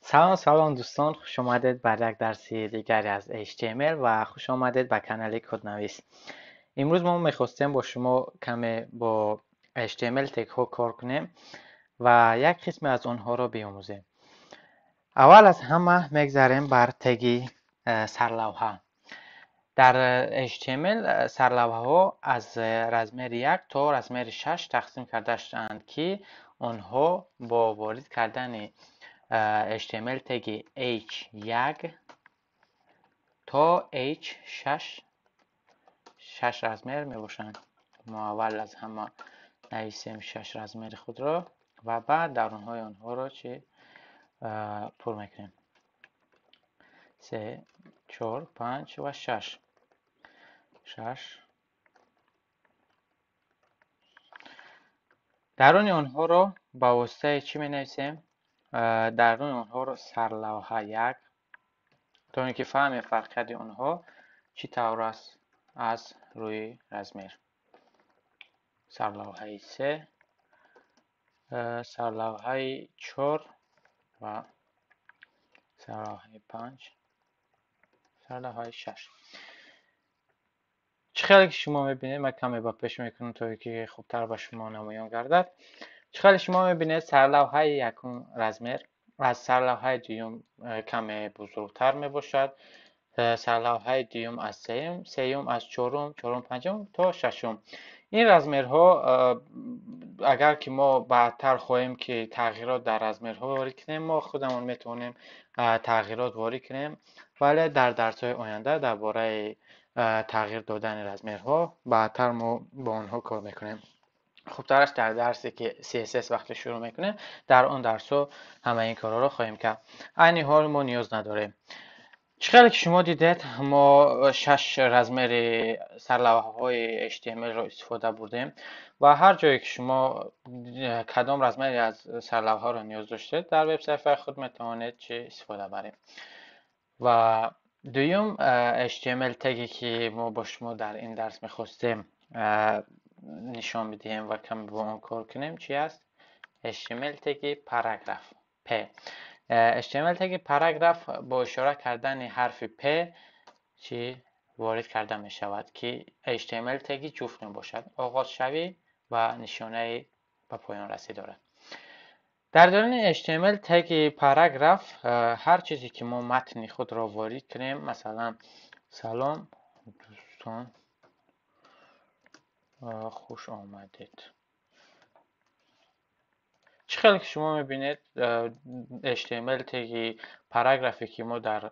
Салом, салом, дӯстон, хуш омадед бар як дарси дигаре аз HTML ва хуш омадед ба канали Коднавис. Имрӯз мо мехостем бо шумо каме бо HTML тегҳо кор кунем ва як қисме аз онҳоро биомӯзем. Аввал аз ҳама мегзарем бар теги сарлавҳа. Дар HTML сарлавҳаҳо аз размери 1 то размери 6 тақсим карда шудаанд, ки онҳо бо ворид кардани HTML теги H1 то H6 шаш размер мебошанд. Мо аввал аз ҳама нависем шаш размери худро ва баъд дарунҳои онҳоро чи пур мекунем. Се, чор, панҷ ва шаш. Шаш. Даруни онҳоро ба воситаи чӣ менависем? Даруни онҳоро сарлавҳа як, то ин ки фаҳмем фарқияти онҳо чӣ тавр аст аз рӯи размер. Сарлавҳаи се, сарлавҳаи чор ва сарлавҳаи панҷ, сарлавҳаи шаш. Чӣ хеле ки шумо мебинед, ман каме ба пеш мекунам, то ки хубтар ба шумо намоён гардад. Чӣ хеле шумо мебинед, сарлавҳаи якум размер аз сарлавҳаи дуюм каме бузургтар мебошад, сарлавҳаи дуюм аз сеюм, сеюм аз чорум, чорум панҷум то шашум. Ин размерҳо, агар ки мо баъдтар хоҳем ки тағйирот дар размерҳо ворид кунем, мо худамон метавонем тағйирот ворид кунем, вале дар дарсҳои оянда дар бораи тағйир додани размерҳо баъдтар мо бо онҳо кор мекунем. Хубтараш дар дарсе ки CSS вақте шурӯъ мекунем, дар он дарсҳо ҳамаи ин корҳоро хоҳем кард. Айни ҳол мо ниёз надорем. Чӣ хеле ки шумо дидед, мо шаш размери сарлавҳаҳои HTML-ро истифода бурдем ва ҳар ҷое ки шумо кадом размери аз сарлавҳаро ниёз доштед, дар вебсайфаи худ метавонед чӣ истифода баред. Ва дуюм HTML теге ки мо бо шумо дар ин дарс мехостем нишон бидиҳем ва каме бо он кор кунем, чи аст? HTML теги параграф P. HTML теги параграф бо ишора кардани ҳарфи P чи ворид карда мешавад, ки HTML теги ҷуфт мебошад, оғозшавӣ ва нишонаи ба поён расӣ дорад. Дар даруни HTML теги параграф ҳар чизе ки мо матни худро ворид кунем, масалан, салом дӯстон, хуш омадед. Чӣ хеле ки шумо мебинед, HTML теги параграфе ки мо дар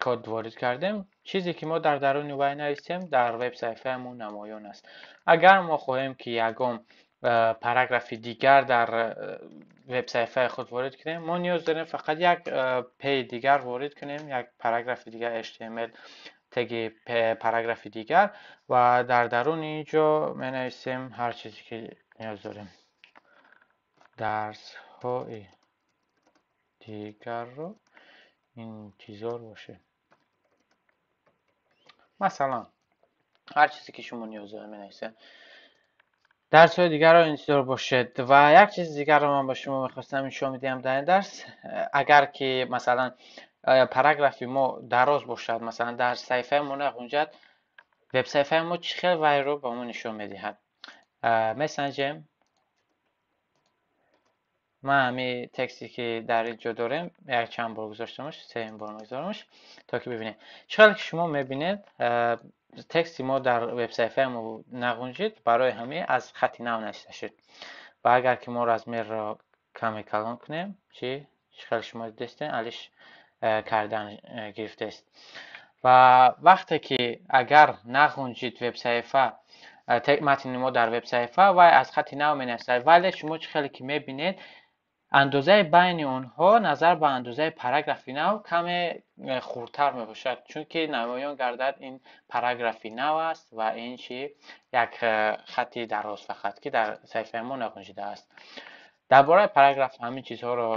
код ворид кардем, чизе ки мо дар даруни вай нависем, дар веб-саҳифаамон намоён аст. Агар мо хоҳем ки ягон параграфи дигар дар веб-саҳифаи худ ворид кунем, мо ниёз дорем фақат як p дигар ворид кунем, як параграфи дигар HTML теги параграфи дигар, ва дар даруни ин ҷо менависем ҳар чизе ки ниёз дорем. Дарсҳои дигарро интизор бошед. Масалан, ҳар чизе ки шумо ниёз доред менависед. Дарсҳои дигарро интизор бошед. Ва як чизи дигарро ман ба шумо мехостам нишон бидиҳам дар ин дарс. Агар ки масалан параграфи мо дароз бошад, масалан дар саҳифаи мо нағунҷад, вебсаҳифаи мо чӣ хел вайро ба мо нишон медиҳад? Месанҷем. Ман ҳамин тексте ки дар ин ҷо дорем, як чанд бор гузоштамаш, сеюм бор мегузорамаш, то ки бибинем. Чӣ хеле ки шумо мебинед, тексти мо дар вебсаҳифаи мо нағунҷид, барои ҳамин аз хати нав нависта шуд. Ва агар ки мо размерро каме калон кунем, чӣ хеле шумо дидестед, алиш кардан гирифтааст. Ва вақте ки агар нағунҷид вебсаҳифа, матни мо дар вебсаҳифа, вай аз хати нав менависад. Вале шумо чӣ хеле ки мебинед, андозаи байни онҳо назар ба андозаи параграфи нав каме хурдтар мебошад, чунки намоён гардад ин параграфи нав аст ва ин чи як хати дароз фақат ки дар саҳифаи мо нағунҷидааст. Дар бораи параграф ҳамин чизҳоро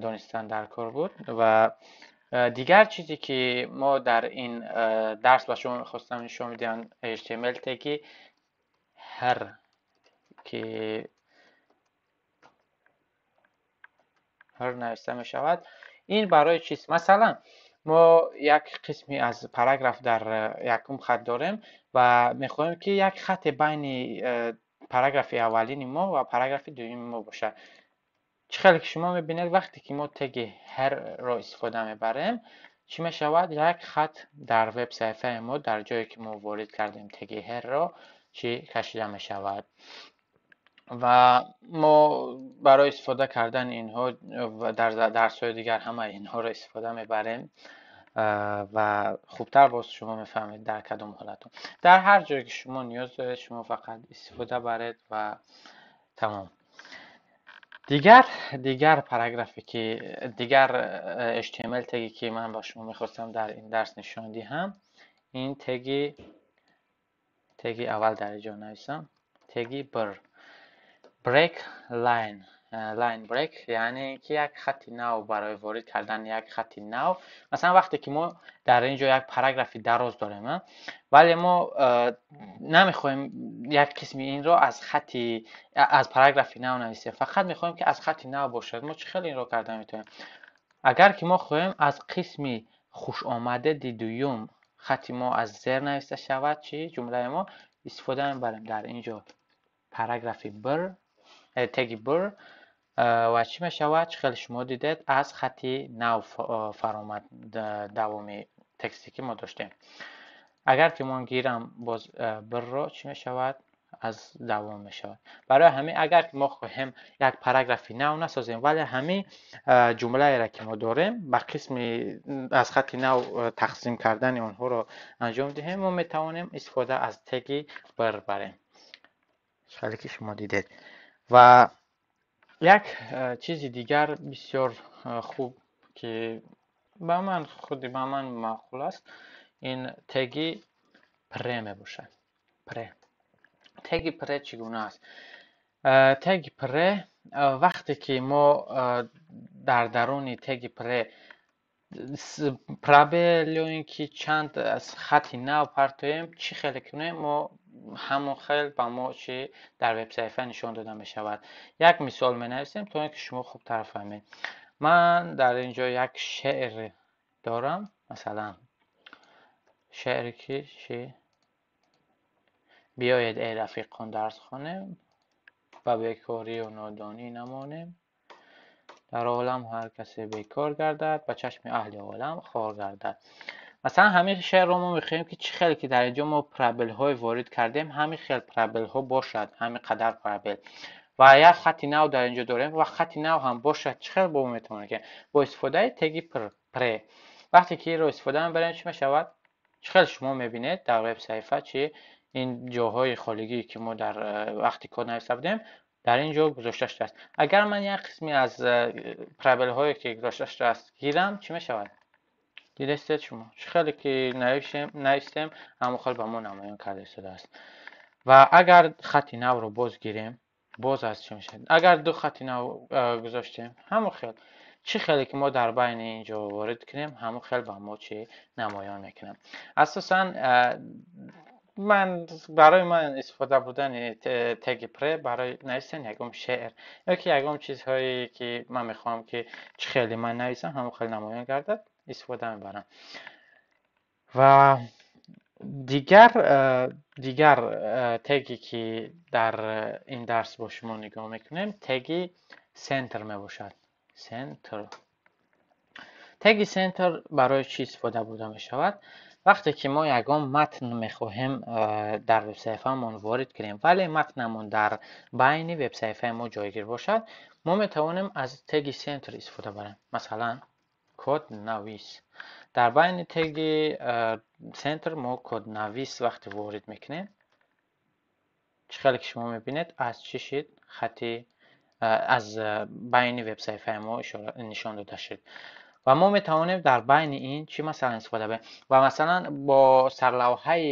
донистан дар кор буд. Ва дигар чизе ки мо дар ин дарс ба шумо мехостам нишон бидиҳам, HTML теги ҳар ки Hr нависта мешавад. Ин барои чист? Масалан, мо як қисми аз параграф дар якум хат дорем ва мехоҳем, ки як хате байни параграфи аввалини мо ва параграфи дуюми мо бошад. Чӣ хеле ки шумо мебинед, вақте ки мо теги hr-ро истифода мебарем, чӣ мешавад? Як хат дар веб-саҳифаи мо, дар ҷое ки мо ворид кардем теги hr-ро, чӣ кашида мешавад. Ва мо барои истифода кардани инҳо дар дарсҳои дигар ҳамаи инҳоро истифода мебарем ва хубтар боз шумо мефаҳмед, дар кадом ҳолатҳо. Дар ҳар ҷое ки шумо ниёз доред, шумо фақат истифода баред ва тамом. Дигар параграфе ки, дигар HTML теги ки ман ба шумо мехостам дар ин дарс нишон диҳам, ин теги аввал дар инҷо нависам, теги br, break line, line break, яъне ки як хати нав, барои ворид кардани як хати нав. Масалан, вақте ки мо дар ин ҷо як параграфи дароз дорем, вале мо намехоҳем як қисми инро аз параграфи нав нависем, фақат мехоҳем, ки аз хати нав бошад. Мо чӣ хел инро карда метавонем? Агар ки мо хоҳем, аз қисми хушомадеди дуюм хати мо аз зер нависта шавад, чӣ ҷумлаи мо, истифода мебарем дар ин ҷо параграфи br, теги br, ва чӣ мешавад? Чӣ хеле шумо дидед, аз хати нав фаромад давоми тексте ки мо доштем. Агар ки мо гирам боз br-ро, чӣ мешавад? Аз давом мешавад. Барои ҳамин, агар ки мо хоҳем як параграфи нав насозем, вале ҳамин ҷумлаеро ки мо дорем, ба қисми аз хати нав тақсим кардани онҳоро анҷом диҳем, мо метавонем истифода аз теги br барем, хеле ки шумо дидед. Ва як чизи дигар бисёр хуб, ки ба ман, худи ба ман маъқул аст, ин теги pre мебошад. Pre, теги pre чӣ гуна аст? Теги pre, вақте ки мо дар даруни теги pre пробел ё ин ки чанд хати нав партоем, чӣ хеле кунем, мо ҳамон хел ба мо чӣ дар вебсаҳифа нишон дода мешавад. Як мисол менависем, то ин ки шумо хубтар фаҳмед. Ман дар ин ҷо як шеър дорам, масалан, шеъре ки чӣ: «Биёед, эй рафиқон, дарс хонем, ба бекорию нодонӣ намонем. Дар олам ҳар касе бекор гардад, ба чашми аҳли олам хор гардад». Масалан, ҳамин шеърро мо мехоҳем, ки чӣ хеле ки дар инҷо мо пробелҳое ворид кардем, ҳамин хел пробелҳо бошад, ҳамин қадар пробел, ва як хати нав дар инҷо дорем ва хати нав ҳам бошад. Чӣ хел бо метавонем ки бо истифодаи теги pre? Вақте ки инро истифода мебарем, чӣ мешавад? Чӣ хел шумо мебинед, дар веб-саҳифа чи ин ҷоҳои холигие ки мо дар вақти код нависта будем, дар ин ҷо гузошта шудааст. Агар ман як қисми аз пробелҳое ки гузошта шудааст гирам, чӣ мешавад? Дидастед шумо, чӣ хеле ки навистем, ҳамон хел ба мо намоён карда истодааст. Ва агар хати навро боз гирем, боз аз чӣ мешавад? Агар ду хати нав гузоштем, ҳамон хел, чӣ хеле ки мо дар байни ин ҷо ворид кунем, ҳамон хел ба мо чӣ намоён мекунад. Асосан ман, барои ман истифода бурдани теги pre барои навистани ягон шеър ё ки ягон чизҳое ки ман мехоҳам, ки чӣ хеле ман нависам, ҳамон хел намоён гардад, истифода мебарам. Ва дигар теге ки дар ин дарс бо шумо нигоҳ мекунем, теги center мебошад. Center, теги center барои чӣ истифода бурда мешавад? Вақте ки мо ягон матн мехоҳем дар вебсаҳифаамон ворид кунем, вале матнамон дар байни вебсаҳифаи мо ҷойгир бошад, мо метавонем аз теги center истифода барем. Масалан, коднавис. Дар байни теги center мо коднавис вақте ворид мекунем, чӣ хеле ки шумо мебинед, аз чӣ шид, хати аз байни вебсаҳифаи мо нишон дода шуд. Ва мо метавонем дар байни ин чӣ масалан истифода барем. Ва масалан, бо сарлавҳаи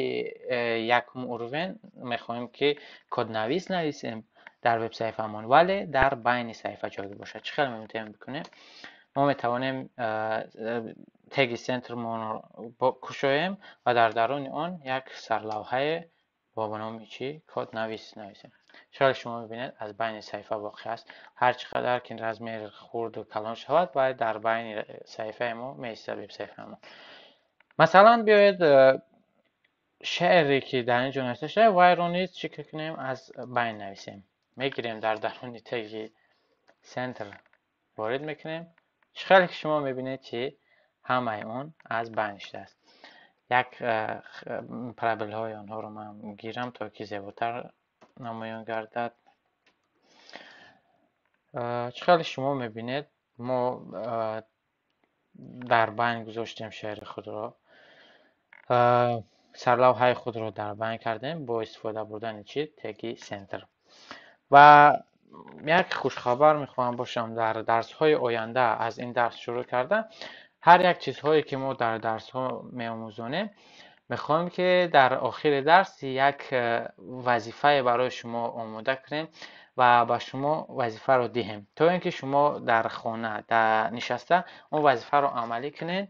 якум уровень мехоҳем, ки коднавис нависем дар вебсаҳифаамон, вале дар байни саҳифа ҷойгир бошад. Чӣ хел метавонем бикунем? Мо метавонем теги центрмонро кушоем ва дар даруни он як сарлавҳае бо номи чӣ, коднавис нависем. Чӣ шумо мебинед, аз байни саҳифа воқеъ аст. Ҳар чӣ қадар ки размер хурду калон шавад, бояд дар байни саҳифаи мо меистад вебсаҳифаи мо. Масалан, биёед шеъре ки дар ин ҷо навишта шуда, вайро низ чӣ кунем, аз байн нависем. Мегирем дар даруни теги center ворид мекунем. Чӣ хеле ки шумо мебинед, ки ҳамаи он аз байн шудааст. Як пробелҳои онҳоро ман гирам, то ки зеботар намоён гардад. Чӣ хеле шумо мебинед, мо дар байн гузоштем шеъри худро, сарлавҳаи худро дар байн кардем бо истифода бурдани чӣ? Теги center. Ва як хушхабар мехоҳам бошам, дар дарсҳои оянда аз ин дарс шурӯъ карда, ҳар як чизҳое ки мо дар дарсҳо меомӯзонем, мехоҳем ки дар охири дарс як вазифае барои шумо омода кунем ва ба шумо вазифаро диҳем, то ин ки шумо дар хона нишаста он вазифаро амалӣ кунед.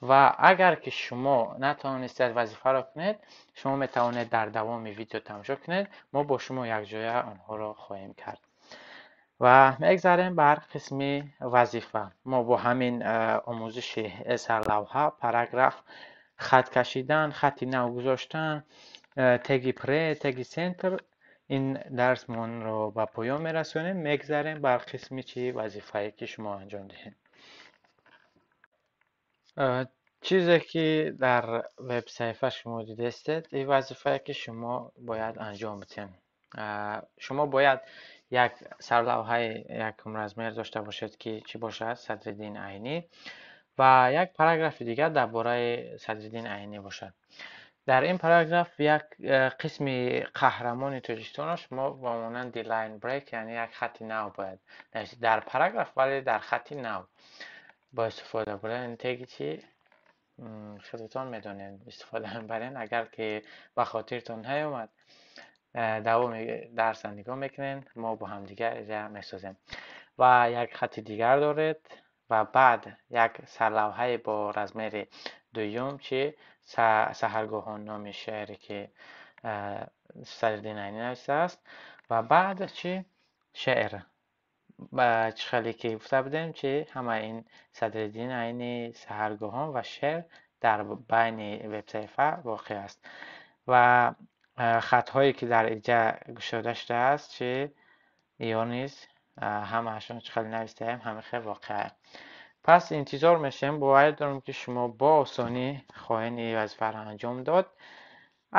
Ва агар ки шумо натавонистед вазифаро кунед, шумо метавонед дар давоми видео тамошо кунед, мо бо шумо якҷоя онҳоро хоҳем кард. Ва мегзарем бар қисми вазифа. Мо бо ҳамин омӯзиши сарлавҳа, параграф, хат кашидан, хати нав гузоштан, теги pre, теги center ин дарсмонро ба поён мерасонем. Мегзарем бар қисми чи вазифае ки шумо анҷом диҳед. Чизе ки дар вебсаҳифа шумо дидестед, ин вазифае ки шумо бояд анҷом бидиҳед. Шумо бояд як сарлавҳаи якум размер дошта бошед, ки чӣ бошад? Садриддин Айнӣ, ва як параграфи дигар дар бораи Садриддин Айнӣ бошад. Дар ин параграф як қисми қаҳрамони Тоҷикистонро шумо ба монанди line break, яъне як хати нав бояд нависед дар параграф, вале дар хати нав бо истифода бурдани теги чи худатон медонед истифода мебарен. Агар ки ба хотиртон наёмад, давоми дарсро нигоҳ мекунед, мо бо ҳамдигар иҷа месозем. Ва як хати дигар доред ва баъд як сарлавҳае бо размери дуюм, чи саҳаргоҳон номи шеъре ки Садриддин Айнӣ навиштааст, ва баъд чи шеър. Ба чӣ хеле ки гуфта будем, чи ҳамаи ин Садриддин Айнӣ, саҳаргоҳон ва шеър дар байни вебсаҳифа воқеъ аст. Ва хатҳое ки дар инҷа кушода шудааст, чи ё низ ҳамаашон чӣ хеле навиштаем, ҳамин хел воқеа. Пас интизор мешавем, боварӣ дорам ки шумо бо осонӣ хоҳед ин вазифаро анҷом дод.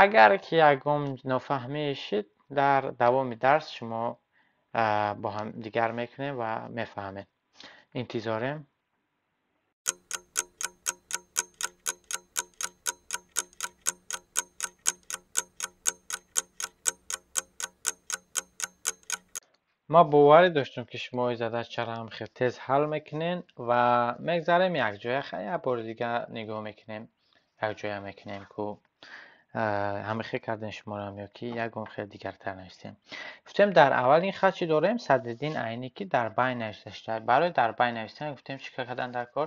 Агар ки ягон нофаҳмӣ шид, дар давоми дарс шумо бо ҳам дигар мекунем ва мефаҳмед. Интизорем. Ма боварӣ доштам, ки шумо ин задачаро ҳам хеле тез ҳал мекунед ва мегзарем якҷоя. Хай, як бори дигар нигоҳ мекунем, якҷоя мекунем, ку ҳамин хел кардем шуморо ё ки ягон хел дигартар навиштем. Гуфтем дар аввал ин хат чӣ дорем? Садриддин Айнӣ, ки дар байн навишта шуда. Барои дар байн навиштан гуфтем чӣ кор кардан дар кор?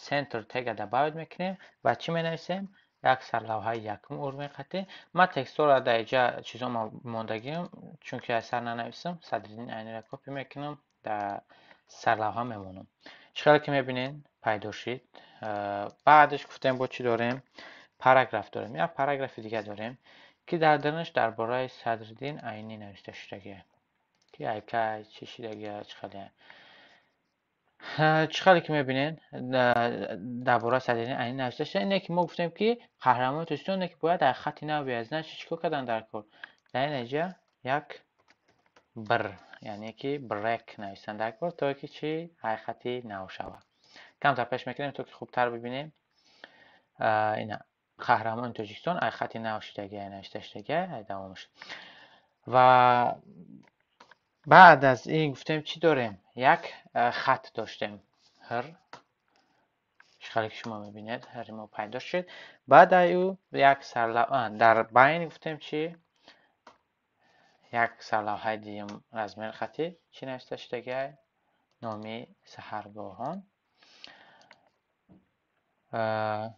Center тега добавить мекунем ва чӣ менависем? Як сарлавҳаи якум уровень қатӣ. Ман текстҳоро дар инҷа чизо мондагиам, чунки аз сар нанависам, Садриддин Айниро копӣ мекунам, дар сарлавҳа мемонам. Чӣ хеле ки мебинед, пайдо шид. Баъдаш гуфтем бо чӣ дорем? Параграф дорем. Як параграфи дигар дорем, ки дар дарунаш дар бораи Садриддин Айнӣ навишта шудагиа, ки айкай чӣ шудагиа, чӣ хеле. Чӣ хеле ки мебинед, дар бораи Садриддин Айнӣ навишта шуда. Ине ки мо гуфтем, ки қаҳрамони Тоҷикистон ине ки бояд дар хати нав биёяд. Значит, чӣ кор кардан дар кор? Дар ин инҷа як бр, яъне ки break навиштан дар кор, то ки чӣ ҳай хати нав шавад. Камтар пеш мекунем, то ки хубтар бибинем. Ина қаҳрамони Тоҷикистон ай хати нав шудагиа, навишта шудагиа, ай давомаш. Ва баъд аз ин гуфтем чӣ дорем? Як хат доштем. Ҳр, чӣ хеле ки шумо мебинед, ҳри мо пайдо шуд. Баъд ай ӯ як сарлавҳа дар байн гуфтем чӣ? Як сарлавҳаи дуюм размер хатӣ чӣ навишта шудагиа? Номи саҳаргоҳон.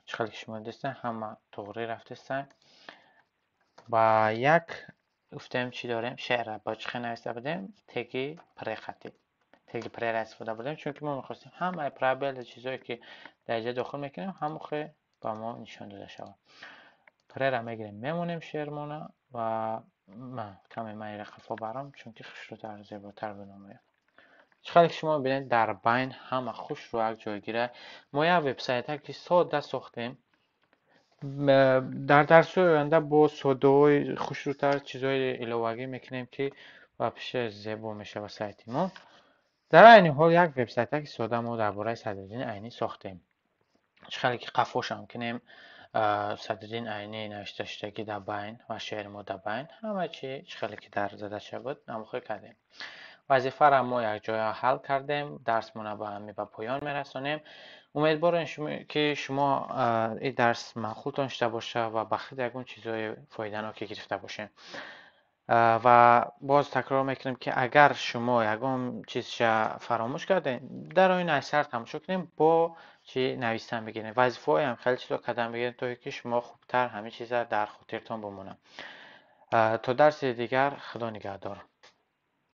Чӣ хеле ки шумо дидестед, ҳама туғрӣ рафтестанд. Ба як Гуфтем, чӣ дорем? Шеъра бо чӣ хел нависта будем? Теги pre хати. Теги pre-ра истифода бурдем, чунки мо мехостем ҳамаи пробел, чизое ки дар инҷа дохил мекунем, ҳамон ба мо нишон дода шавад. Pre-ра мегирем, мемонем шеърмона ва каме ман инро қафо барам, чунки хушрӯтар, зеботар бинамояд. Чӣ хеле ки шумо мебинед, дар байн ҳама хушрӯ як ҷойгира. Мо як вебсайта ки сода сохтем. Дар дарсҳои оянда бо соддаҳои хушрӯтар чизҳои иловагӣ мекунем, ки вообще зебо мешавад сайти мо. Дар айни ҳол як вебсайта ки сода мо дар бораи Садриддини Айнӣ сохтем. Чӣ хеле ки қафошам кунем, Садриддин Айнӣ навишта шудагӣ дар байн ва шеъри мо дар байн, ҳама чи чӣ хеле ки дар задача буд, ҳамон кардем. Вазифаро мо якҷоя ҳал кардем, дарсмона ба ҳамин ба поён мерасонем. Умедворем, ки шумо ин дарс маъқултон шуда бошад ва ба худ ягон чизҳои фоиданоке гирифта бошед. Ва боз такрор мекунем, ки агар шумо ягон чизша фаромӯш кардем, дар оин аз сар тамошо кунем, бо чӣ навистан бигирем, вазифаҳоям хеле чизо кардан бигирем, то ки шумо хубтар ҳамин чиза дар хотиртон бимонад. То дарси дигар, Худо нигаҳдор.